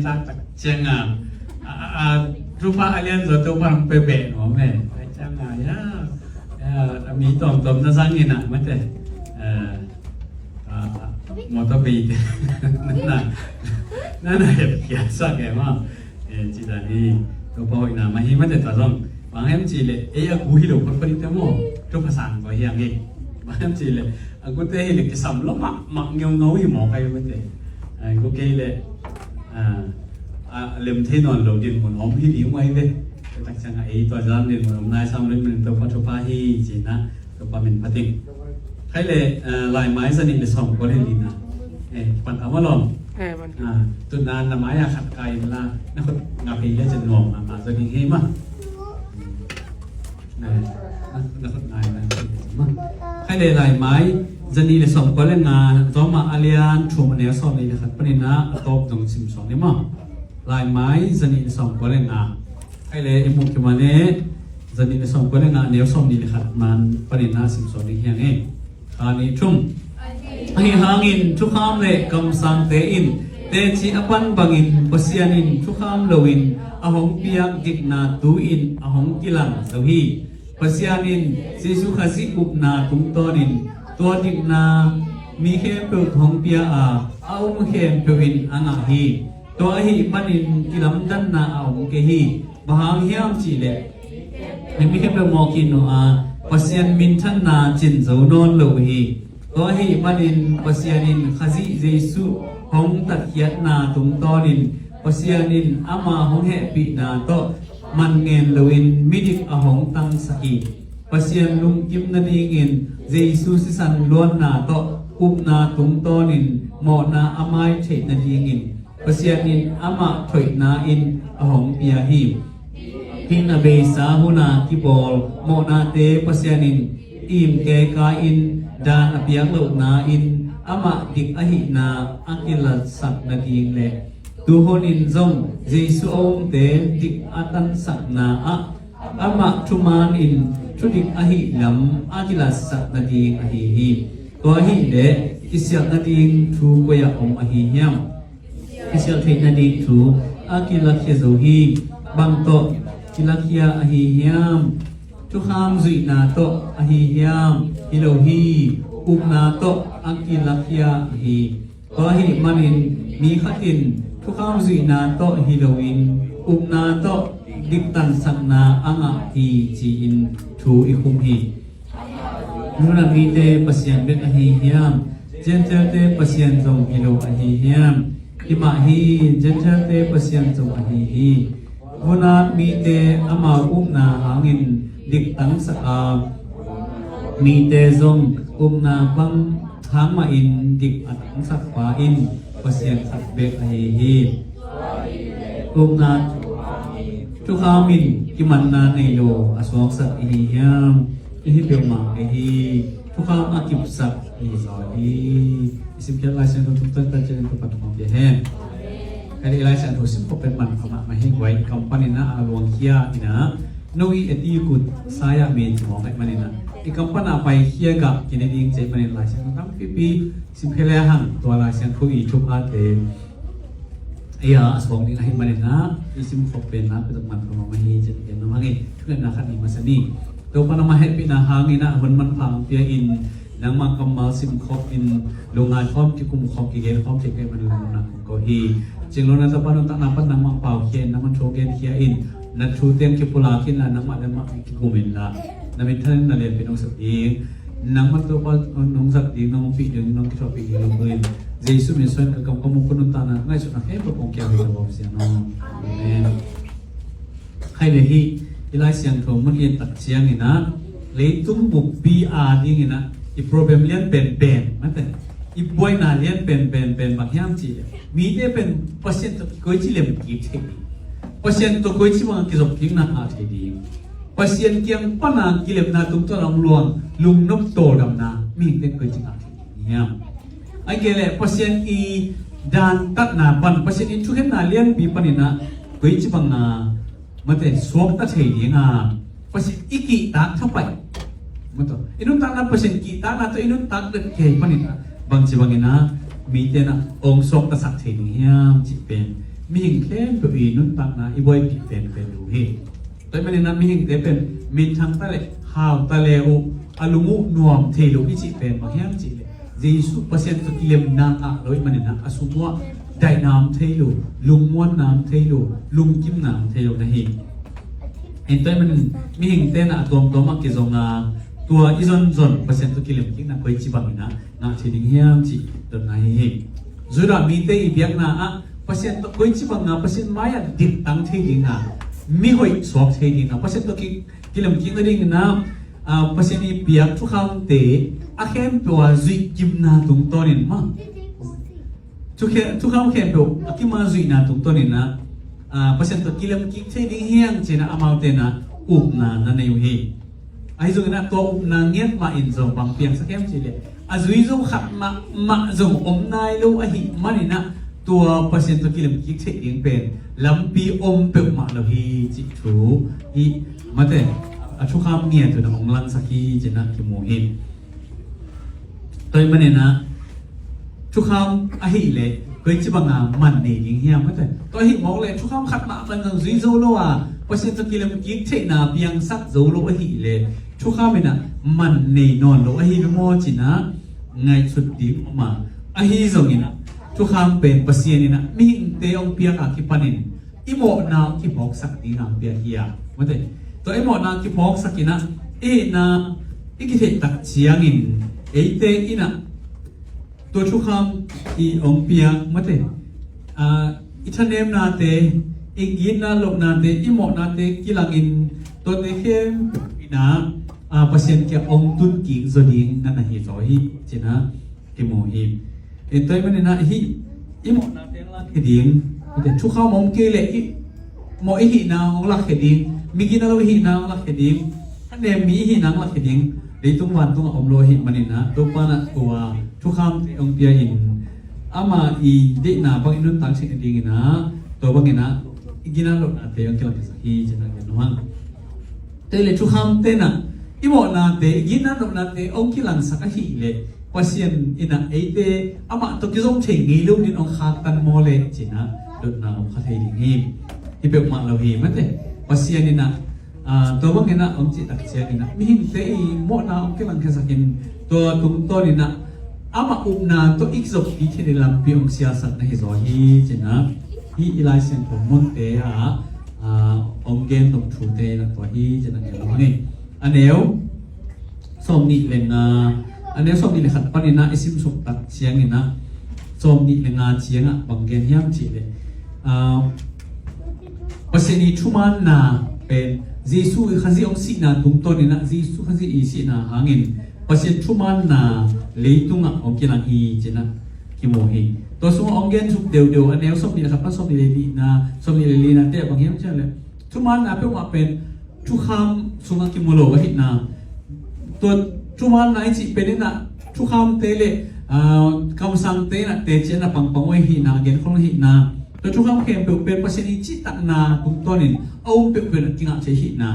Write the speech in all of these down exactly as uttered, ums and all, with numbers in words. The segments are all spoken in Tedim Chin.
Tak ciang a, a, a, a, Topa a lian zaw Topa hong pia beh nuam e. Tak ciang a, ya, ya, a mi tuamtuam na zang in a, mate. Eh, a, a, motor pi te. Na, na, na, ya, ya, sak e ma. Eh, ci dan hi, Topa hoihna mah hi, mate, ta zong. Bang hiam cih leh, ei a gu hi lo photphot hi te maw. Topa sang zaw hi hang e. Bang hiam cih leh, a gute hi leh kisam lo mahmah ngeungau hi mawk ai, mate. A gu kei leh, a, a lem thei nawn lo dinmun om hi ding uh ai ve. Tua tak ciang a ei tua zan dinmun om nai sam lem min Topa thupha hi ci-in a, Topa min phat ing. Khai leh, a, Laimai za nih leh sawmkua leh lina. Eh, pan ta maw lawm? Eh, pan. A, tu-in na mai a khat kai in la, na khut nga phei leh cin nuam mahmah zaw ding hi ma. Na, na, na khut ngai na. Khai leh Laimai za nih leh sawmkua leh nga, Roma a lian thum a neu sawmnih leh khat panin a, a tawp dong sim suak ni maw. Laimai za nih leh sawmkua leh nga. Khai leh i mu kim a ne, za nih leh sawmkua leh nga a neu sawmnih leh khat man panin a sim suak ni hi hang e. Kha nih thum. Ahi hangin thukham leh kamsangte in teci a pan bangin Pasian in thukham loin a hong piak dikna tu-in a hong kilang zo hi. Pasian in Jesu Khazih upna tungtawnin tua dikna mi khempeuh hong pia a, a um khempeuh in a ngah hi. Tua ahih manin kilamdanna a om kei hi. Bang hang hiam cih leh, mi khempeuh mawk khin uh a, Pasian minthanna cin zo nawn lo uh hi. Tua ahih manin Pasian in Khazih Jesu hong tatkhiatna tungtawnin Pasian in ama hong hehpihna tawh man ngen loin midik a hong tangsak hi. Pasian lungkim nadingin Jesu sisan luanna tawh upna tungtawnin mawhna a mai theih nadingin Pasian in amah thoihna in a hong pia hi. Hih na beisa huna kibawl mawhnate Pasian in im keka in dan a piak lohna in amah dik ahihna a kilatsak nading le tuhun in zong Jesu a umte dik a tansakna ah amah thuman in thudik ahih lam a kilatsak nading ahi hi. Tua ahih leh kisialh nading thu koi ah om ahi hiam? Kisialh theih nading thu a kilakhia zo hi. Bang tawh kilakhia ahi hiam? Thukham zuihna tawh ahi hiam? Hi lo hi. Upna tawh a kilakhia ahi. Tua ahih manin mi khat in thukham zuihna tawh hi loin upna tawh diktansakna a ngah hi ci-in thu i khum hi. Nunah mite Pasian bek ahi hiam? Gentile-te Pasian zong hi lo ahi hiam? Hi mah hi, Gentile-te Pasian zong ahi hi. Vunat mite amau upna hangin diktansaka mite zong upna bang hang mahin dik a tansakpa in Pasian khat bek ahi hi. Upna thukham in kimanna nei lo a suaksak i hi hiam? I hi peuhmah kei hi. Thukham a kipsak i hi zaw hi. I simkhiat Lai Siangtho thuk taktak ciangin Topa thukham pia hen. Kei leh i Lai Siangtho sim khop pen man pha mahmah hi guai. Kam panin a luangkhia in a no i eti kut saya me ci mawk ahih manin a i kam pan a paikhia gah kine ding ci ahih manin Lai Siangtho tampipi simkhia le hang tua Lai Siangtho i thuphate ei a suang ding ahih manin a i sim khop pen na pen man pha mahmah hi ci-in gen nuam hang e. Thungetna khat ni masa ni. Topa nangmah hehpihna hangin a hun manpha hong pia in nangmah kammal sim khop in lungngai khawm kikum khop kigen khawm thei ka hih manin lungdamna kong ko hi. Cing lo na Topa nuntakna pan nangmah paukhia in nangmah thu genkhia in na thu teng kipulak in la nangmah le mah kikum in la na minthan in na lianpi nong sep ding nangmah Topa nong zat ding nong ompih ding nong kithuahpih ding lo in Jesu min suang ka kam ka muk ka nuntakna ngaihsutna khempeuh kong kiang hi ka bawm sian aw. Amen. Khai le hih i Lai Siangtho mun lian tak ciangin a leitung buppi a dingin a i problem lian penpen mate i buaina lian penpen pen bang hiam cih le mite pen Pasian tawh koici lem kik thei ding, Pasian tawh koici bang kizop kikna ngah thei ding, Pasian kiang pana kilemna tungtawn a om luang lungnop tawldamna mihingte koici ngah thei ding hiam? Ai kei le Pasian i dantatna pan Pasian i thukhenna lianpi panin a koici banga mate suakta thei dinga Pasian i kihtak thapai mate i nuntakna Pasian kihtakna tawh i nuntak den kei panin a bangci bangin a mite na ong suaktasak thei ding hiam cih pen mihing khempeuh i nuntakna i buaipih penpen uh hi. Tua ahih manin ah mihingte pen minthang ta le hau ta le uh, a lung uh nuam thei lo i cih pen bang hiam cih leh Jesuh Pasian tawh kilemna ngah lo ahih manin ah a sung uah daihna om thei lo, lungmuanna om thei lo, lungkimna om thei lo na hi. Tua ahih manin mihingte in ah a tuamtuam ah kizong a, tua i zonzon Pasian tawh kilem kikna koici bangin ah ngah thei ding hiam cih dotna hi hi. Judah mite i biakna ah Pasian tawh koici banga Pasian mai-ah dingtang thei ding a, mihoih suak thei ding a, Pasian tawh ki, kilem kik nadingin ah, ah, Pasian i piak thukhamte a khempeuh a zuih kimna tungtawnin mah, thukhe-, thukham khempeuh a kima zuihna tungtawnin ah, ah, Pasian tawh kilem kik thei ding hi hang ci-in ah amaute in ah upna na nei uh hi. Ahi zongin ah tua upna ngiat mah in zong bang piangsak hiam cih leh a zui zo khat mahmah zong om nai lo ahih manin ah tua Pasian tawh kilem kik theih ding pen lampi om peuhmah lo hi cih thu hi. Mate, a thukham ngiat uh in ah hong langsak hi ci-in ah kimu hi. Tua ahih manin ah thukham ahih leh koici banga man nei ding hiam? Mate, tua ahih mawk leh thukham khat mah man zong zui zo lo a, Pasian tawh kilem kik theihna piangsak zo lo ahih leh thukham in ah man nei nawn lo ahi lo maw ci-in ah ngaihsut ding om a, ahi zongin ah thukham pen Pasian in ah mihingte hong piak a kipanin i mawhna hong kiphawksak ding a hong piak hi a, mate. Tua i mawhna kiphawksak in ah i hihna i kitheih tak ciangin eite in ah tua thukham i hong piak, mate, ah, i thanemnate, i gitna lohnate, i mawhnate kilangin tuate khempeuh in ah, ah, Pasian kiang hong tun kik zaw ding na na hi zaw hi ci-in ah kimu hi. Tua ahih manin ah hih i mawhnate hong lakkhia ding, thukham om kei leh i mawh i hihna hong lakkhia ding, mi gitna lo i hihna hong lakkhia ding, thanem mi i hihna hong lakkhia ding, leitung vantung a om lo ahih manin ah Topa in ah tua thukhamte hong pia in ama i deihna bangin nuntak theih nadingin ah tua bangin ah i gitna lohnate hong kilangkhiasak hi ci-in ah gen nuam. Tua leh thukhamte in ah i mawhnate, i gitna lohnate hong kilangsak ahih leh Pasian in ah eite amah tawh kizom thei ngei lo dingin hong khaktan maw leh ci-in ah dotna om kha thei ding hi. Hi peuhmah lo hi, mate. Pasian in ah, ah, tua bangin ah hong cih tak ciangin ah mihingte i mawhna hong kilangkhiasak in tua tungtawnin ah amah upna tawh i kizoppi theih ding lampi hong sialsak na hi zaw hi ci-in ah hih i Lai Siangtho munte ah, ah, hong gen nop thute in ah tua hi ci-in ah gen nuam ing. A neu sawmnih le nga, a neu sawmnih le khat panin ah i simsuk tak ciangin ah sawmnih le nga ciangah bang gen hiam cih leh, ah, Pasian i thumaanna pen Jesuh Khazih hong sihna tungtawnin ah, Jesuh Khazih i sihna hangin Pasian thumaanna leitungah hong kilang hi ci-in ah kimu hi. Tua sungah hong gen suk deuhdeuh, a neu sawmnih le khat pan sawmnih le lina, sawmnih le lina te bang hiam cih leh thumaanna peuhmah pen thukham sungah kimu lo ahihna. Tua thumaanna i cih pen in ah thukhamte le, ah, kamsangte in ah teci a na pangpang uh ahihna, a genkhol ahihna. Tua thukham khempeuh pen Pasian i cihtakna tungtawnin a um peuhpeuh in ah kingah thei ahihna.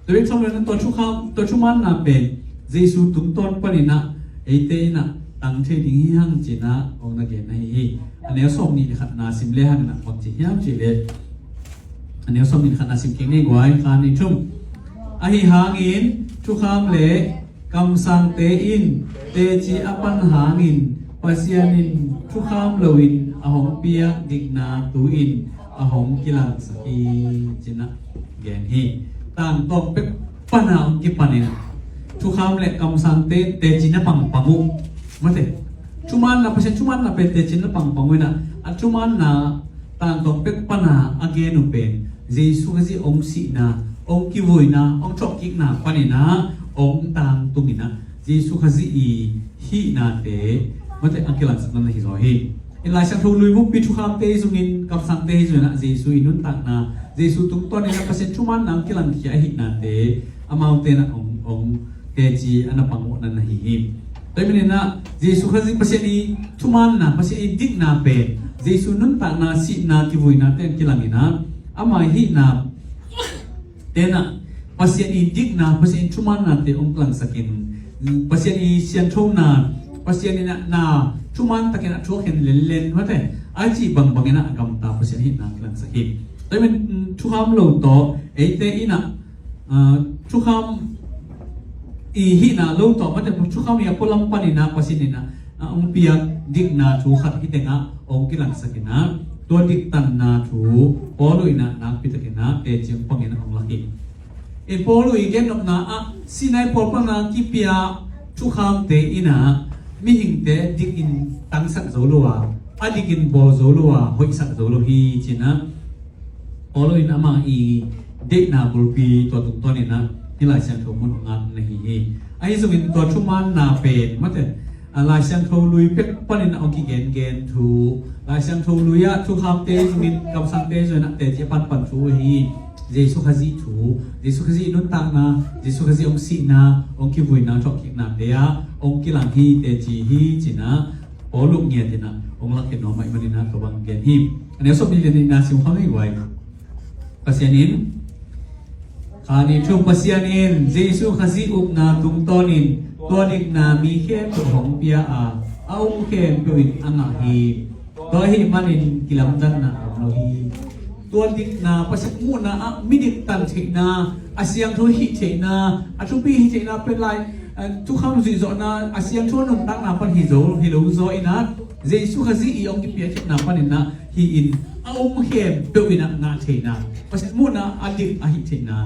Tua bek tham lo in ah tua thukham, tua thumaanna pen Jesuh tungtawn panin ah eite in ah tang thei ding hi hang ci-in ah hong na gen ahi hi. A neu sawmnih le khatna sim le hang in ah bang ci hiam cih leh, a neu sawmnih le khatna sim kik ni guai, khat, nih, thum. Ahi hangin thukham le kamsangte in teci a pan hangin Pasian in thukham loin a hong piak dikna tu-in a hong kilangsak hi ci-in ah gen hi. Tangtawng pek pana hong kipanin thukham le kamsangte teci na pangpang uh. Mate. Thumaanna, Pasian thumaanna pen teci na pangpang uh in ah, a thumaanna tangtawng pek pana a gen uh pen Jesuh Khazih hong sihna, hong kivuina, hong thawhkikna panin ah hong tangtung in ah Jesuh Khazih i hihnate, mate, a kilangsakna na hi zaw hi. I Lai Siangtho lui buppi thukhamte hi zongin, kamsangte hi zongin ah Jesuh i nuntakna, Jesuh tungtawnin ah Pasian thumaanna hong kilangkhia ahihnate amaute in ah hong, hong teci a na pang uh na na hi hi. Tua ahih manin ah Jesuh Khazih Pasian i thumaanna, Pasian i dikna pen Jesuh nuntakna, sihna, kivuinate hong kilangin ah ama i hihna te in ah Pasian i dikna, Pasian i thumaannate hong kilangsakin, Pasian i sianthona, Pasian in ah na thumaan takin a thuak hen lenlen, mate, a cih bangbang in ah a gamta Pasian hihna kilangsak hi. Tua hi man, mm, thukham lo tawh eite in ah, ah, thukham i hihna lo tawh, mate, thukham i a pualam panin ah Pasian in ah, ah, hong piak dikna thu khat hih tengah hong kilangsak in ah, tua diktanna thu Paul in ah nakpi takin ah teci pangin ah hong lak hi. I Paul i gennopna ah Sinai pawl pana kipia thukhamte in ah mihingte dikin tangsak zo lo a, a dikin bawl zo lo a, hoihsak zo lo hi ci-in ah Paul in amah i deihna bulpi tua tungtawn in ah hih Lai Siangtho mun hong ngat na hi hi. Ahi zongin tua thumaanna pen, mate, a Lai Siangtho lui pek panin ah hong kigengen thu, Lai Siangtho lui ah thukhamte zongin, kamsangte zongin ah teci a panpan thu ahi. Jesu Khazih thu, Jesu Khazih nuntakna, Jesu Khazih hong sihna, hong kivuina, thawhkiknate ah hong kilang hi, teci hi ci-in ah Paul ngiat in ah hong lak hi nuam ahih manin ah tua bang gen hi. A neu sawmnih le nihna sim khawm ni guai. Pasian in, kha ni thu, Pasian in Jesu Khazih upna tungtawnin tua dikna mi khempeuh hong pia a, a um khempeuh in a ngah hi. Tua ahih manin kilamdanna a om lo hi. Tua dikna, Pasian muhna ah midik tan theihna, a siangtho hih theihna, a thupi hih theihna pen lai, eh, thukham zuihzawhna, a siangtho nuntakna pan hi zo, hi lo zaw in ah, Jesu Khazih i hong kipia theihna panin ah hi in, a um khempeuh in ah ngah theihna, Pasian muhna a dik a hih theihna,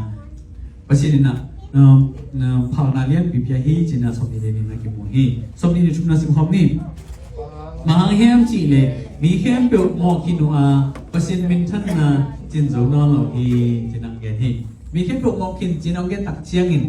Pasian in ah, um, um, phalna lianpi pia hi ci-in ah sawmnih le nihna kimu hi. Sawmnih le thumna sim khawm ni. Bang hang hiam cih leh mi khempeuh mawh khin uh a, Pasian minthanna cin zo nawn lo hi ci-in ah gen hi. Mi khempeuh mawh khin ci-in ah gen tak ciangin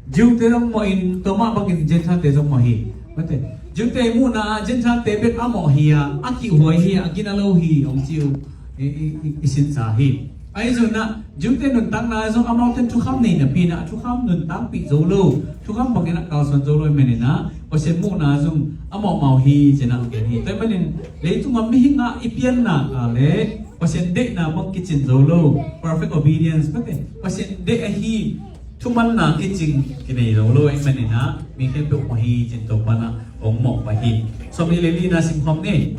Jew-te zong mawh in, tua mah bangin Gentile-te zong mawh hi. Mate, Jew-te muhna ah Gentile-te bek a mawh hi a, a kihhuai hi a, a gina lo hi hong ci uh i, i, i, i sinsa hi. Ahi zongin ah Jew-te nuntakna zong amaute thukham nei napi in ah thukham nuntakpih zo lo, thukham bangin ah kalsuan zo lo ahih manin ah Pasian muhna zong a mawhmawh hi ci-in ah gen hi. Tua ahih manin leitung ah mihing ah i pianna ah le Pasian deihna bang kicin zo lo, perfect obedience, mate, Pasian deih ahi thumanna kicing kinei zo lo ahih manin ah mi khempeuh mawh hi ci-in Topa in ah hong mawh pah hi. Sawmnih le lina sim khawm ni.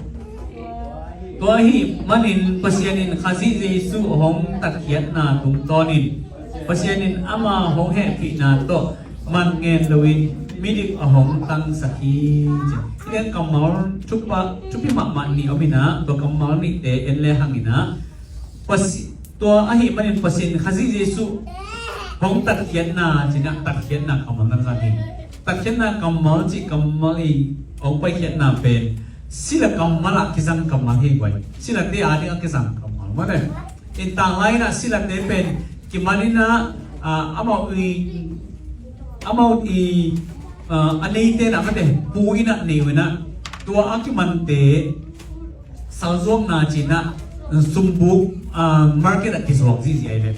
Tua ahih manin Pasian in Khazih Jesu a hong tatkhiatna tungtawnin Pasian in ama hong hehpihna tawh man ngen loin midik a hong tangsak hi ci. Hih kammal thupa, thupi mahmah nih om in ah, tua kammal nihte en le hang in ah, Pasi-, tua ahih manin Pasian Khazih Jesu hong tatkhiatna ci-in ah, tatkhiatna kammal na zang hi. Tatkhiatna kammal cih kammal i hong paikhiatna pen sila kammal ah kizang kammal hi guai. Silate a ding a kizang kammal mah le. In tanglai in ah silate pen kiman in ah, ah, amau i, amau i, ah, a neite in ah, mate, pu in ah nei uh in ah, tua a kimante salzuakna ci-in ah, sumbuk, ah, market ah kizuak zihziah hi ve.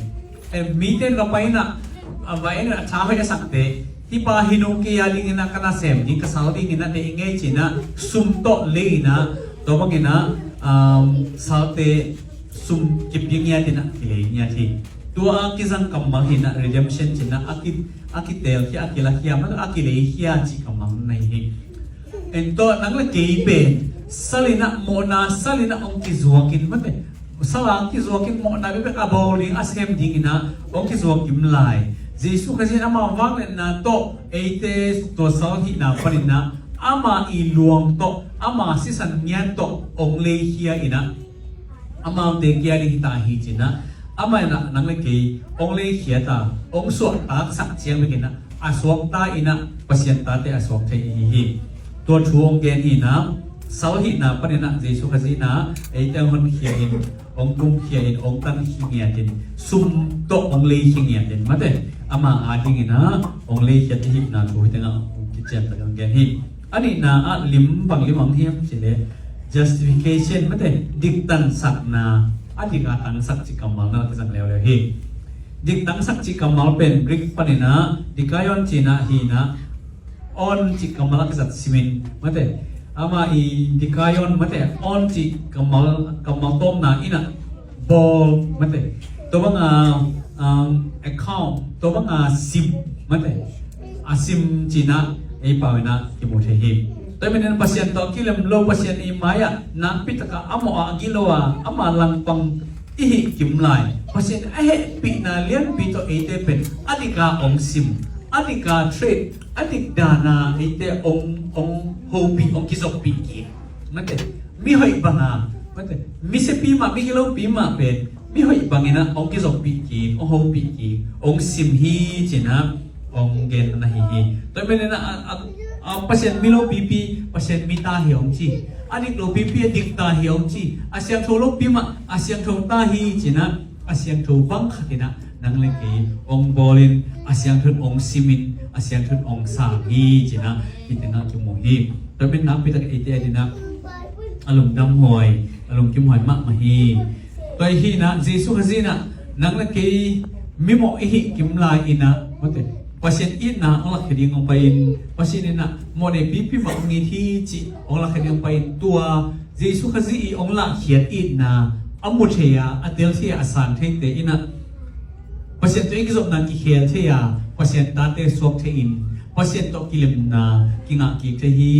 Eh, mite in ka pai in ah, ah, va en in ah, tha hoih a sakte, hih pa hi nu kei a dingin ah ka nasem ding, ka sal dingin ah nei ing ei ci-in ah sum tawh lei in ah, tua bangin ah, um, salte sum kipia ngiat in ah kilei ngiat hi. Tua a kizang kammal hi in ah redemption ci-in ah a ki, a kitelkhia, a kilakhia, a kileikhia cih kammal na hi hi. En tawh nang le kei pen sal in ah, mawhna sal in ah hong kizuakin, mate, sal a kizuakin mawhna bekbek a bawl ding, a sem dingin ah hong kizuak kim lai. Jesu Khazih in ama vangliatna tawh eite tua sal hihna panin ah ama i luang tawh, ama sisan ngiat tawh hong leikhia in ah, amaute kia ding hi ta hi ci-in ah, amah in ah nang le kei hong leikhiat a, hong suahtaksak ciang bek in ah, a suakta in ah Pasian tate a suak thei i hi hi. Tua thu hong gen hi in ah, sal hihna panin ah Jesu Khazih in ah eite hong honkhia in, hong kumkhia in, hong tankhia ngiat in, sum tawh hong leikhia ngiat in, mate, ama a dingin ah hong leikhiat i hihna thu hih tengah hong kician tak hong gen hi. A nihna ah lim bang lim ang hiam cih leh justification, mate, diktansakna, a dik a tangsak cih kammal na kizang leuleu hi. Diktansakna cih kammal pen Greek panin ah dikaion ci-in ah hi in ah, on cih kammal a kizat simin, mate, ama i dikaion, mate, on cih kammal, kammal tawpna in ah bawl, mate, tua bang a, um, account, tua bang a sim, mate, a sim ci-in ah ei pau in ah kimu thei hi. Tua ahih manin Pasian tawh kilem lo, Pasian i mai-ah nakpi takin a mawh a gilo a, ama langpang i hih kim lai. Pasian a hehpihna lianpi tawh eite pen a dika hong sim, a dika treat, a dik dana eite hong, hong hopih, hong kizoppih kik. Mate, mi hoih banga, mate, mi siapi mah, mi gilopi mah pen mi hoih bangin ah hong kizoppih kik, hong hopih kik, hong sim hi ci-in ah hong gen na hi hi. Tua ahih manin ah, a, a, a, Pasian mi lopipi, Pasian mi ta hi hong ci. A dik lopipi, a dik ta hi hong ci. A siangtho lopi mah, a siangtho ta hi ci-in ah, a siangtho bang khat in ah nang le kei hong bawlin, a siangtho in hong simin, a siangtho in hong sang hi ci-in ah hih tengah kimu hi. Tua ahih manin nakpi takin eite adingin ah a lungdam huai, a lungkim huai mahmah hi. Tua ahih manin ah Jesu Khazih in ah nang le kei mimawh i hih kim lai-in ah, mate, Pasian itna hong lakkhia ding hong pai-in, Pasian in ah mawhnei pipi mah hong it hi cih hong lakkhia ding hong pai-in, tua Jesu Khazih i hong lahkhiat itna a mu thei a, a tel thei a, a sang theite in ah Pasian tawh i kizopna kikhel thei a, Pasian tate suak thei-in, Pasian tawh kilemna kingah kik thei hi.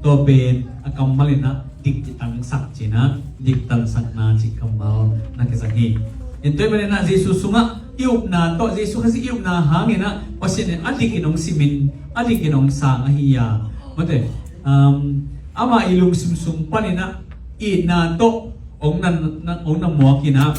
Tua pen a kammal in ah dik kitangsak ci-in ah, dik tangsakna cih kammal na kizang hi. Tua ahih manin ah Jesu sungah i upna tawh, Jesu Khazih i upna hangin ah Pasian in a dikin hong simin, a dikin hong sang ahi a, mate, um, ama i lungsim sung panin ah itna tawh hong na, na, hong na muakin ah,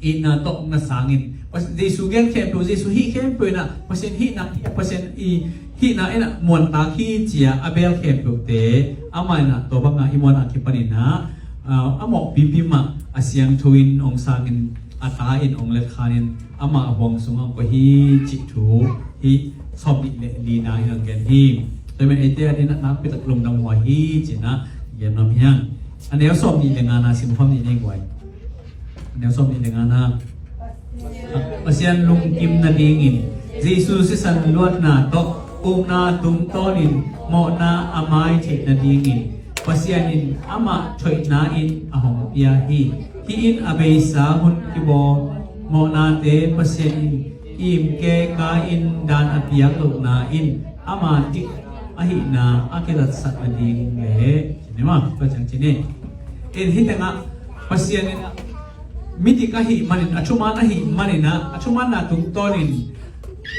itna tawh hong na sangin, Pas-, Jesu gen khempeuh, Jesu hih khempeuh in ah Pasian hihna, Pasian i hihna in ah muantak hi ci-a a bel khempeuhte, amah in ah tua banga i muan a kipanin ah, ah, a mawh pipi mah a siangtho in hong sangin, a ta in hong letkhanin, amah a huang sungah hong koih hi cih thu hih sawmnih le lina in hong gen hi. Tua ahih manin eite adingin ah nakpi tak lungdam huai hi ci-in ah gen nuam hi hang. A neu sawmnih le ngana sim khawm ni, nei guai. A neu sawmnih le ngana. Pasian lungkim nadingin Jesu sisan luatna tawh ukna tungtawnin mawhna a mai theih nadingin Pasian in amah thoihna in a hong pia hi. Hih in a beisa hun kibawl mawhnate Pasian in imke kai-in dan a piak lohna in ama dik ahihna a kilatsak nading le, ci ni maw, tua ciang ci ni. In hih tengah Pasian in midik ahih manin, a thuman ahih manin ah, a thumanna tungtawnin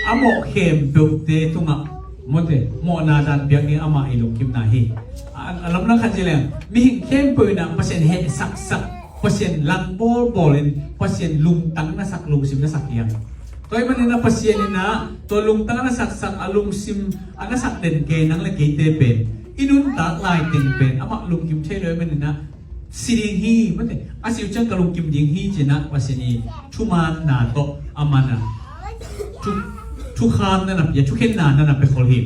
a mawh khempeuhte tungah, mate, mawhna dan piak ding amah i lungkimna hi. A, a lamdang khat ci leng, mihing khempeuh in ah Pasian hehsaksak, Pasian lang bawlbawlin, Pasian lungtang na sak, lungsim na sak hi hang. Tua ahih manin ah Pasian in ah tua lungtang a na saksak, a lungsim a na sak den kei nang le keite pen i nuntak laiteng pen amah lungkim thei lo ahih manin ah si ding hi, mate, a si uh ciang ka lungkim ding hi ci-in ah Pasian i thumanna tawh a man a, thu, thukham na na pia, thukhenna na na pia khol hi.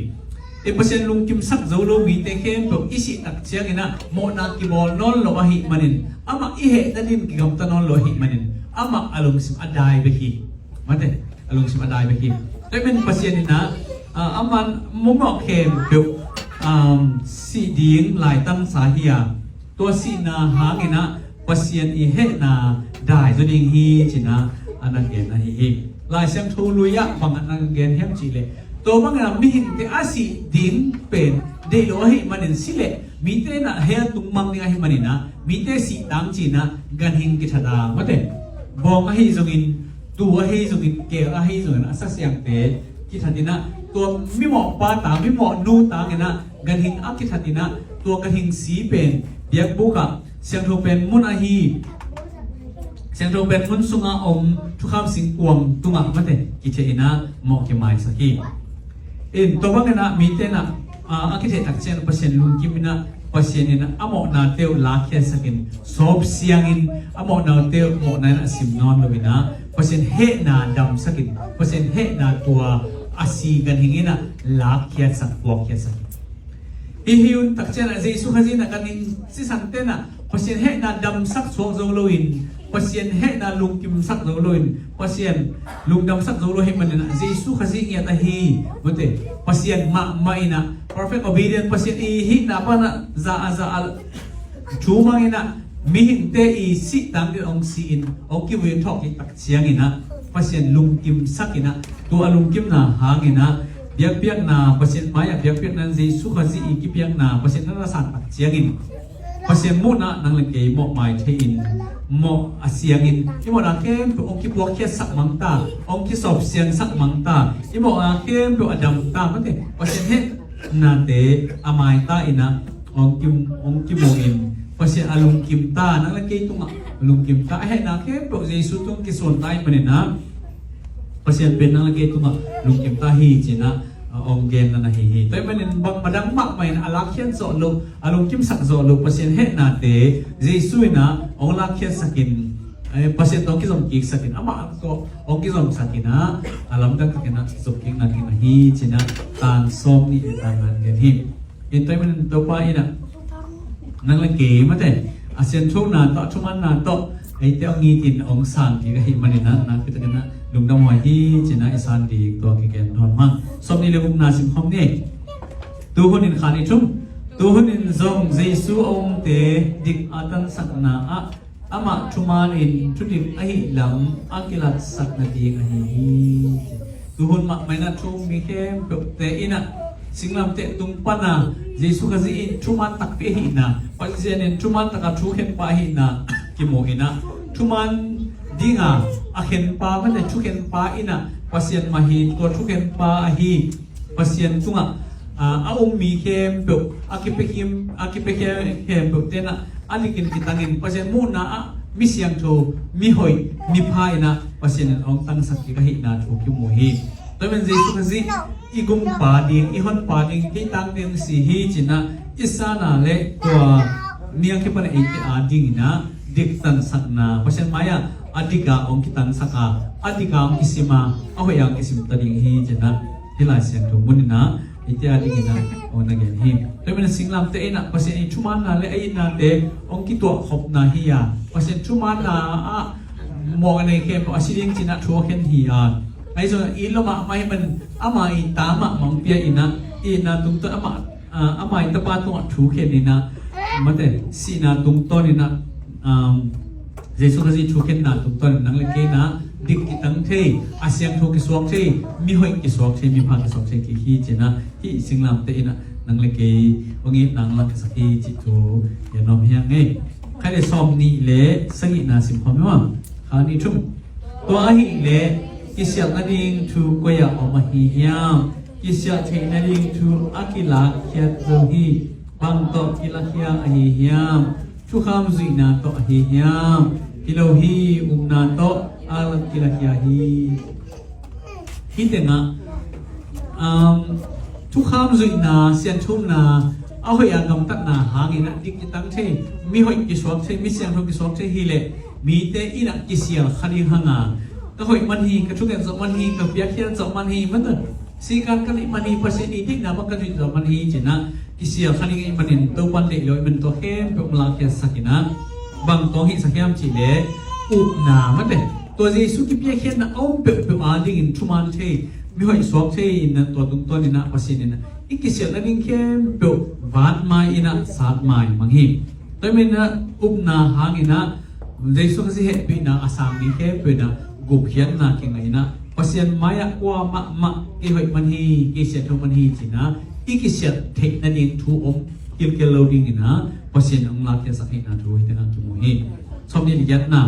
I Pasian lungkimsak zo lo mite khempeuh i sih tak ciangin ah mawhna kibawl nawn lo ahih manin, amah i hehna ding kigamta nawn lo ahih manin, amah a lungsim a dai bek hi. Mate, a lungsim a dai bek hi. Tua ahih manin Pasian in ah, ah, a man mawhmawh khempeuh, um, sih ding laitan sa hi a, tua sihna hangin ah Pasian i hehna dai zaw ding hi ci-in ah a na gen ahi hi. Lai Siangtho lui ah bang a na gen hiam cih leh, tua bangin ah mihingte a sih ding pen deih lo ahih manin, si leh mite in ah hell tung mang ding ahih manin ah, mite sih tang ci-in ah ganhing kithat a, mate, bawng ahi zongin, tuu ahi zongin, keel ahi zongin, a sasiangte kithat in ah, tua mimawh pa tang, mimawh nu tangin ah ganhing a kithat in ah, tua ganhing si pen biakbuk ah, siangtho pen mun ahi, siangtho pen mun sungah om thukham singkuang tungah, mate, kitheh in ah mawh kimaisak hi. In tua bangin ah mite in ah, ah, a kitheh tak ciang Pasian lungkim in ah, Pasian in ah a mawhnate uh lakkhiatsakin, sawp siangin a mawhnate uh mawhna in ah sim nawn lo in ah, Pasian hehna damsakin, Pasian hehna tua a si ganhing in ah lakkhiatsak, puakkhiatsak hi. Hih hun tak ciang ah Jesu Khazih in ah ganhing sisante in ah Pasian hehna damsak suak zo loin, Pasian hehna lungkimsak zo loin, Pasian lungdamsak zo lo ahih manin ah Jesu Khazih ngiat ahi, mate, Pasian mahmah in ah, perfect obedient, Pasian i hihna pan ah za a za a, thu mang in ah mihingte i sih tang ding hong si-in, hong kivui in thawhkik tak ciangin ah Pasian lungkimsak in ah, tua a lungkimna hangin ah Biakpiakna, Pasian mai-ah biakpiakna, Jesu Khazih i kipiakna Pasian na na san tak ciangin Pasian muhna nang le kei mawhmai thei-in, mawh a siangin, i mawhna khempeuh hong kipuakkhiatsak mangta, hong kisawpsiangsak mangta, i mawhna khempeuh a damta, mate, Pasian hehnate a maita in ah hong kim, hong kimu in, Pasian a lungkimta, nang le kei tungah lungkimta, a hehna khempeuh Jesu tung kisuanta ahih manin ah Pasian pen nang le kei tungah lungkimta hi ci-in ah, a, hong genna na hi hi. Tua ahih manin bangmah dang mahmah in a lakkhiat zawh loh, a lungkimsak zawh loh Pasian hehnate Jesu in ah hong lakkhiatsakin, eh, Pasian tawh hong kizomkiksakin, amah tawh hong kizomsakin ah, a lamdang takin ah zomkikna ding na hi ci-in ah, tang sawm nih le tang nga gen hi. In tua ahih manin Topa in ah nang le kei, mate, a siangthona tawh, a thumanna tawh eite hong it in hong san ding ahih manin ah, nakpi takin ah lungdam huai hi ci-in ah i san ding tua kigen nuam hang. Sawm nih le gukna simkhawm ni. Tuhun in, kha nih thum. Tuhun in zong Jesu a umte dik a tansakna ah amah thuman in thudik ahih lam a kilatsak nading ahi hi. Tuhun mahmah in ah thu um mi khempeuhte in ah singlamteh tung pan a Jesu Khazih in thuman takpi ahihna, Pasian in thuman taka thukhenpa ahihna kimu in ah, thuman dinga a khenpa, mate, thukhenpa in ah Pasian mah hi, tua thukhenpa ahi Pasian tungah, a, a um mi khempeuh, a kipia khim, a kipia khempeuhte in ah a dikin kitangin Pasian muhna ah mi siangtho, mi hoih, mi pha in ah Pasian in hong tangsak kik ahihna thu kimu hi. Tua ahih manin Jesu Khazih i gumpa ding, i honpa ding, kei tangte hong si hi ci-in ah i san a le tua mi a kipan a eite a dingin ah dik tansakna, Pasian mai-ah a dik a hong kitansak a, a dik a hong kisim a, a hoih a hong kisim ta ding hi ci-in ah hih Lai Siangtho mun in ah eite a dingin ah hong na gen hi. Tua ahih manin singlamteh in ah Pasian i thumanna le a itnate hong kituahkhopna hi a, Pasian thumanna ah mawh a nei khempeuh a si ding ci-in ah thu a khen hi a, ahi zongin it lua mahmah ahih manin ama i ta mahmah hong pia in ah, itna tungtawn amah, a, ama i Tapa tungah thu khen in ah, mate, sihna tungtawn in ah, um, Jesu Khazih thukhenna tungtawn in nang le kei in ah dik kitang thei, a siangtho kisuak thei, mi hoih kisuak thei, mi pha kisuak thei kik hi ci-in ah, hih singlamteh in ah nang le kei hong itna hong lakkhiatsak hi cih thu gen nuam hi hang e. Kha nih le sawm nih le sagihna simkhawm ni maw. Kha nih thum. Tua ahih leh kisialh nading thu koi-ah om ahi hiam? Kisialh theih nading thu a kilakkhiat zo hi. Bang tawh kilakhia ahi hiam? Thukham zuihna tawh ahi hiam? Hi lo hi, upna tawh a kilakhia hi. Hih tengah, um, thukham zuihna, sianthumna, a hoih a gamtatna hangin ah dik kitang thei, mi hoih kisuak thei, mi siangtho kisuak thei hi leh mite in ah kisial kha ding hang a, ka hoih man hi, ka thunget zawh man hi, ka piakkhiat zawh man hi, man ta sikan ka neih man hi, Pasian i deihna bang ka zuih zawh man hi ci-in ah kisial kha ding ahih manin Topa'n deih lo ahih manin tua khempeuh hong lakkhiatsak in ah bang tawh hong hihsak hiam cih leh upna, mate, tua Jesu kipiakkhiatna a om peuhpeuh a dingin thuman thei, mi hoih suak thei in ah tua tungtawn in ah Pasian in ah i kisialh nading khempeuh vatmai in ah satmai mang hi. Tua ahih manin ah upna hangin ah Jesu Khazih hehpihna a sang mi khempeuh in ah gupkhiatna kingah in ah Pasian mai-ah kua mahmah kei hoih man hi, kei siangtho man hi ci-in ah i kisialh theih nading thu om kilkel lo dingin ah Pasian hong lakkhiatsak ahihna thu hih tengah kimu hi. Sawmnih le giatna,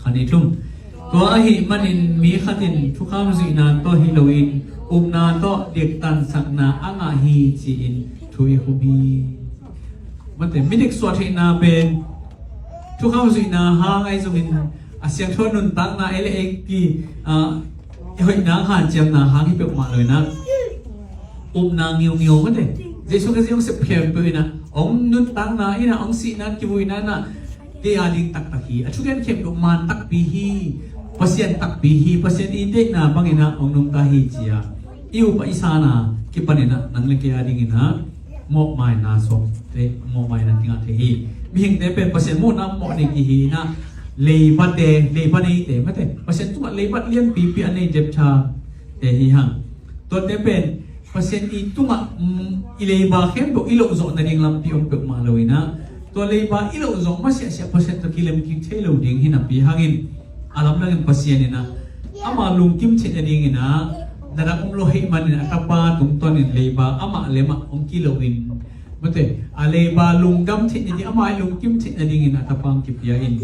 kha nih thum. Tua ahih manin mi khat in thukham zuihna tawh hi loin upna tawh diktansakna a ngah hi ci-in thu i khum hi. Mate, midik suah theihna pen thukham zuihna hang ahi zongin a siangtho nuntakna ei le ei ki, ah, hoihna hanciamna hang hi peuhmah lo in ah upna ngiungeu, mate, Jesu Khazih hong sep khempeuh in ah hong nuntakna in ah, hong sihna, kivuina in ah kei a ding taktak hi, a thugen khempeuh man takpi hi, Pasian takpi hi, Pasian i deihna bangin ah hong nungta hi ci-a i up a i san a kipan in ah nang le kei a dingin ah mawhmaina suakte, mawhmaina kingah thei hi. Mihingte pen Pasian muhna mawh nei kihi in ah, leibate, leiba neite, mate, Pasian tungah leiba lianpipi a nei Jephthahte hi hang. Tuate pen Pasian i tungah, mm, i leiba khempeuh i loh zawh nading lampi om peuhmah lo in ah, tua leiba i loh zawh masiahsiah Pasian tawh kilem kik thei lo ding hi napi hangin a lamdangin Pasian in ah ama lungkim theih nadingin ah Nanak um lo ahih manin a tapa tungtawnin leiba amah le amah hong kilo in, mate, a leiba lungdam theih nading, amah i lungkim theih nadingin a tapa hong kipia in.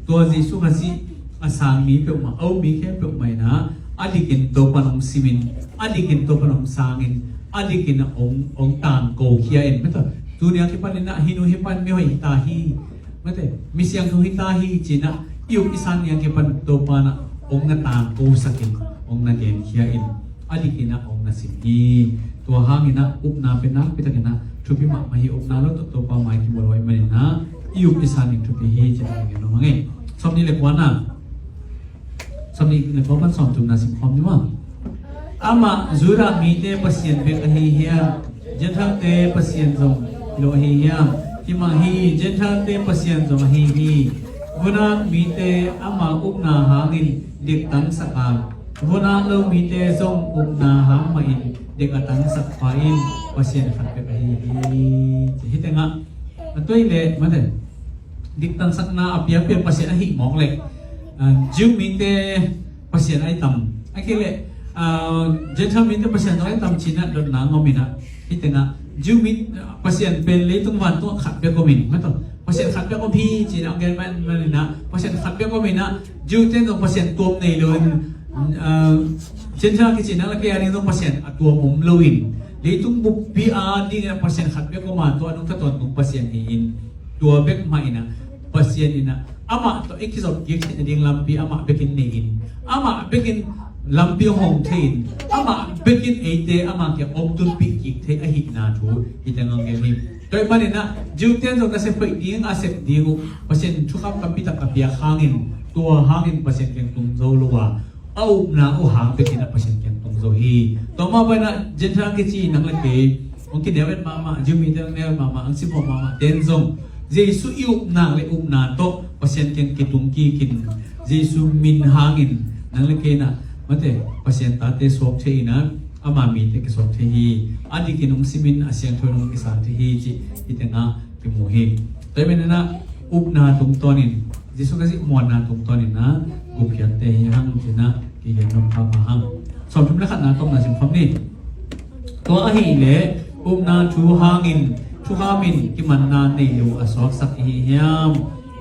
Tua Jesu Khazih a sang mi peuhmah, a um mi khempeuh mah in ah, a dikin Topa'n hong simin, a dikin Topa'n hong sangin, a dikin ah hong, hong tangko khia in. Mate, tuni a kipanin ah hih nu hih pan mihoih hi ta hi, mate, misiangtho hi ta hi ci-in ah i up i san ni a kipan Topa'n ah hong na tangkosakin, hong na genkhia in, a dikin ah hong na sim hi. Tua hangin ah upna pen nakpi takin ah thupi mahmah hi. Upna lo tawh Topa mai kibawl lo ahih manin ah i up i san ding thupi hi ci-in ah gen nuam ing. Sawmnih le kuana, sawmnih le kua pan sawmthumna sim khawm ni maw. Amah Judah mite Pasian bek ahi hiam? Gentile-te Pasian zong hi lo ahi hiam? Hi mah hi, Gentile-te Pasian zong ahi hi. Vun-ak mite ama upna hangin diktansak a, vun-ak lo mite zong upna hang mahin dik a tangsak pa in Pasian khat bek ahi hi. Hih tengah a tuai le, mate, diktansakna a piapia Pasian ahih mawk leh, ah, Jew mite Pasian ahi tam, a kei leh, ah, Gentile mite Pasian zong ahi tam ci-in ah dotna ngawm in ah, hih tengah Jew mi, Pasian pen leitung vantungah khat bek om in, mate, Pasian khat bek om hi ci-in ah gen man, man in ah, Pasian khat bek om in ah, Jew-te zong Pasian tuam nei lo in, ah, Gentile kici nang le kei a ding zong Pasian a tuam om lo in, leitung buppi a dingin ah Pasian khat bek om a, tua a nungta tawntung Pasian hi in, tua bek mah in ah Pasian in ah amah tawh i kizop kik theih nading lampi amah bekin nei in, amah bekin lampi hong thei in, amah bekin eite ama kiang hong tunpih kik thei ahihna thu hih tengah hong gen hi. Tua ahih manin ah Jew-te zong nasep hoih ding a sep ding uh Pasian thukham tampi tak a piak hangin, tua hangin Pasian kiang tung zo lo a, a upna uh hang bekin ah Pasian kiang tung zo hi. Tua mah bangin ah Gentile kici nang le kei, hong kineu et mahmah, Jew mite hong neu et mahmah, hong simmawh mahmah ten zong, Jesu i upna le upna tawh Pasian kiang kitung kik in, Jesu min hangin nang le kei in ah, mate, Pasian tate suak thei in ah, ama mite kisuak thei hi. A dikin hong simin a siangtho in hong kisang thei hi cih hih tengah kimu hi. Tua ahih manin ah upna tungtawnin, Jesu Khazih muanna tungtawnin ah gupkhiatte hi hang ci-in ah kigen nuam pahpah hang. Sawmthum le khatna tawpna sim khawm ni. Tua ahih leh upna thu hangin thukham in kimanna nei lo a suaksak i hi hiam?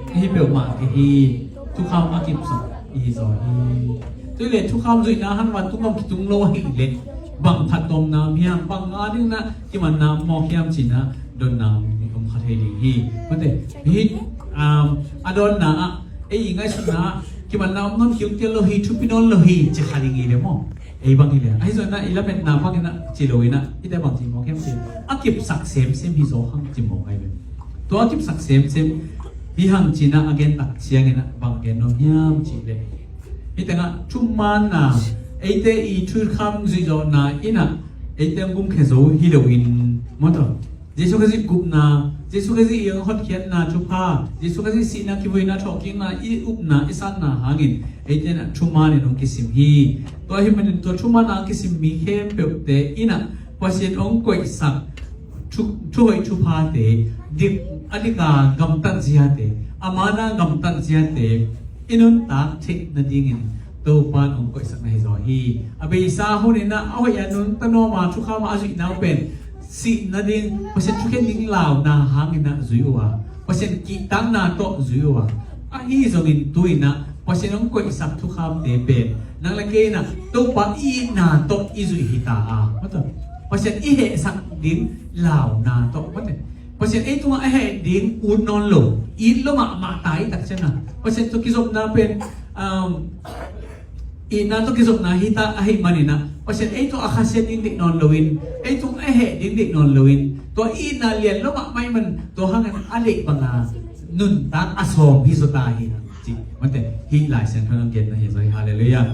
Ahi peuhmah ka hi, thukham a kipsak i hi zaw hi. Tua ahih leh thukham zuihna hang vantung gam kitung lo ahih leh bang phattuamna om hiam, bang a dingin ah kimanna om mawk hiam ci-in ah dotna om, om kha thei ding hi. Mate, hih, um, a dawnna ah, ei i ngaihsutna ah kimanna om nawn kei uh kei lo hi, thupi nawn lo hi ci kha ding hi leh maw. Ei bang hi leh, ahi zongin ah i lametna bangin ah ci lo in ah, hihte bang ci mawk hiam ci, a kipsak semsem hi zaw hang ci mawk ahi ve. Tua a kipsak semsem hi hang ci-in ah a gen tak ciangin ah bang gen nuam hiam cih leh, hih tengah thumanna, eite i thukham zuihzawhna in ah eite hong gumkhia zo hi lo in, maw taw, Jesu Khazih gupna, Jesu Khazih i hong hotkhiatna thupha, Jesu Khazih sihna, kivuina, thawhkikna i upna i sanna hangin eite in ah thuman in hong kisim hi. Tua ahih manin tua thuman a kisim mi khempeuhte in ah Pasian hong koihsak thu, thuhoih thuphate, dik, a dik a gamtat ziate, a man a gamtat ziate i nuntak theih nadingin Topa'n hong koihsak na hi zaw hi. A beisa hun in ah a hoih a nuntak nuam a thukham a zuihna uh pen sih nading, Pasian thukhen ding launa hangin ah zui uh a, Pasian kihtakna tawh zui uh a, ahi zongin tu-in ah Pasian hong koihsak thukhamte pen nang le kei in ah Topa i itna tawh i zuih hi ta a, maw taw, Pasian i hehsak ding launa tawh, maw taw, Pasian ei tungah a heh ding ut nawn lo, it lua mahmah ta i tak ciangin ah Pasian tawh kizopna pen, um, itna tawh kizopna hi ta ahih manin ah Pasian ei tungah a khasiat ding deih nawn loin, ei tungah a heh ding deih nawn loin, tua itna lian lua mahmah ahih man tua hangin a deih banga nuntak a sawm hi zaw ta hi. Ci, mate, hih Lai Siangtho in hong genna hi zaw hi. Halleluiah.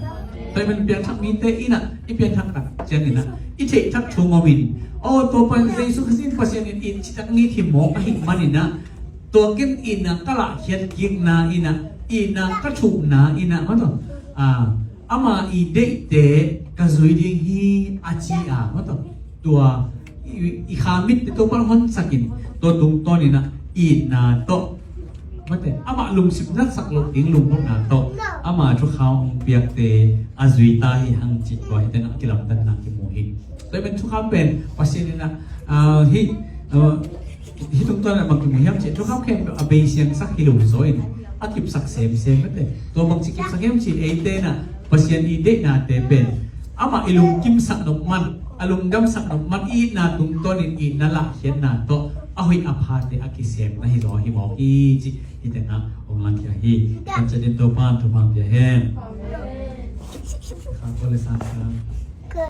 Tua ahih man piangthak mite in ah i piangthak tak ciangin ah i theih thak thu ngawm in, aw, tua pan Jesu Khazih in Pasian in it cih tak ngit hi mawk ahih manin ah, tua ken itna ka lahkhiat kikna in ah, itna ka thuhna in ah, maw taw, ah, ama i deihte ka zui ding hi a ci a, maw taw, tua i, i kha mitte Topa'n hon sakin, tua tungtawnin ah itna tawh Mate, amah lungsim natsak loh ding lunggulhna tawh ama thukham hong piakte a zui ta hi hang cih tua hi tena a kilamdanna kimu hi. Tua hi pen thukham pen Pasian in a, ah, hi, ah, hi tungtawn a bang kimu hiam cih thukham khempeuh a bei siangsak hi lo zaw in a kipsak semsem mate. Tua bang ci kipsak hiam cih eite na Pasian i deihnate pen amah i lungkimsak nop man, a lungdamsak nop man, i itna tungtawnin itna lahkhiatna tawh a hoih a phate a kisemna hi zaw hi mawk hi cih hi tena hong langkhia hi. Kan catin Topan thuman pia hen. Kha ko le sang sang.